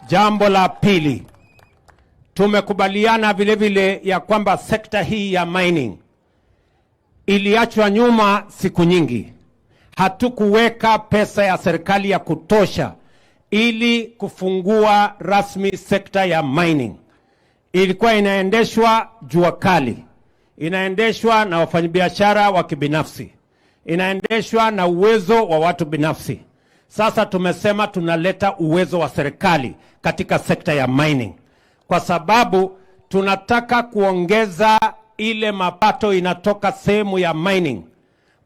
Jambo la pili, tumekubaliana vile vile ya kwamba sekta hii ya mining iliachwa nyuma siku nyingi. Hatukuweka pesa ya serikali ya kutosha ili kufungua rasmi sekta ya mining. Ilikuwa inaendeshwa jua kali, inaendeshwa na wafanyabiashara wa kibinafsi, inaendeshwa na uwezo wa watu binafsi. Sasa tumesema tunaleta uwezo wa serikali katika sekta ya mining, kwa sababu tunataka kuongeza ile mapato inatoka sehemu ya mining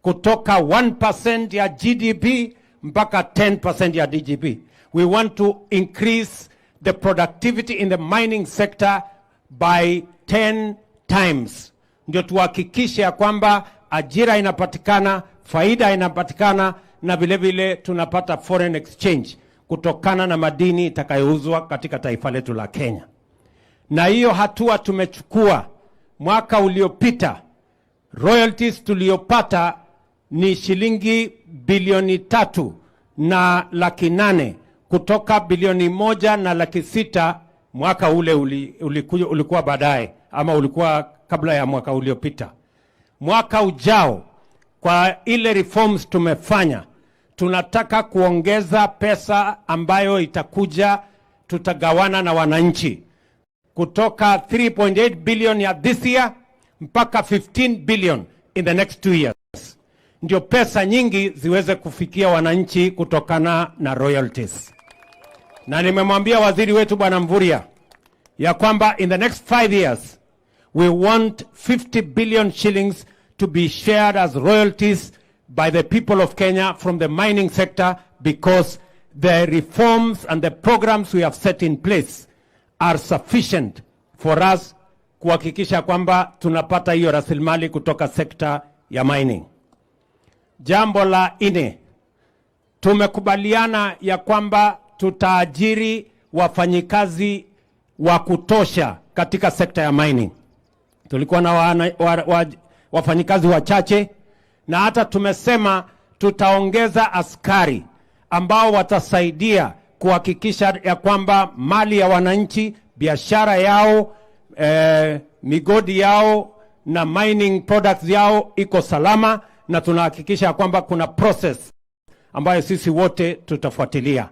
kutoka 1% ya GDP mpaka 10% ya GDP. We want to increase the productivity in the mining sector by 10 times, ndio tuhakikishe ya kwamba ajira inapatikana, faida inapatikana na vile vile tunapata foreign exchange kutokana na madini itakayouzwa katika taifa letu la Kenya. Na hiyo hatua tumechukua mwaka uliopita. Royalties tuliyopata ni shilingi bilioni 3 na laki 8 kutoka bilioni 1 na laki 6 mwaka ule ulikuwa baadaye ama ulikuwa kabla ya mwaka uliopita. Mwaka ujao kwa ile reforms tumefanya, tunataka kuongeza pesa ambayo itakuja, tutagawana na wananchi kutoka 3.8 billion ya this year mpaka 15 billion in the next 2 years, ndio pesa nyingi ziweze kufikia wananchi kutokana na royalties. Na nimemwambia waziri wetu Bwana Mvurya ya kwamba in the next 5 years we want 50 billion shillings to be shared as royalties by the people of Kenya from the mining sector, because the reforms and the programs we have set in place are sufficient for us kuhakikisha kwamba tunapata hiyo rasilimali kutoka sekta ya mining. Jambo la nne, tumekubaliana ya kwamba tutaajiri wafanyikazi wa kutosha katika sekta ya mining. Tulikuwa na wafanyikazi wachache, na hata tumesema tutaongeza askari ambao watasaidia kuhakikisha ya kwamba mali ya wananchi, biashara yao, migodi yao na mining products yao iko salama, na tunahakikisha kwamba kuna process ambayo sisi wote tutafuatilia.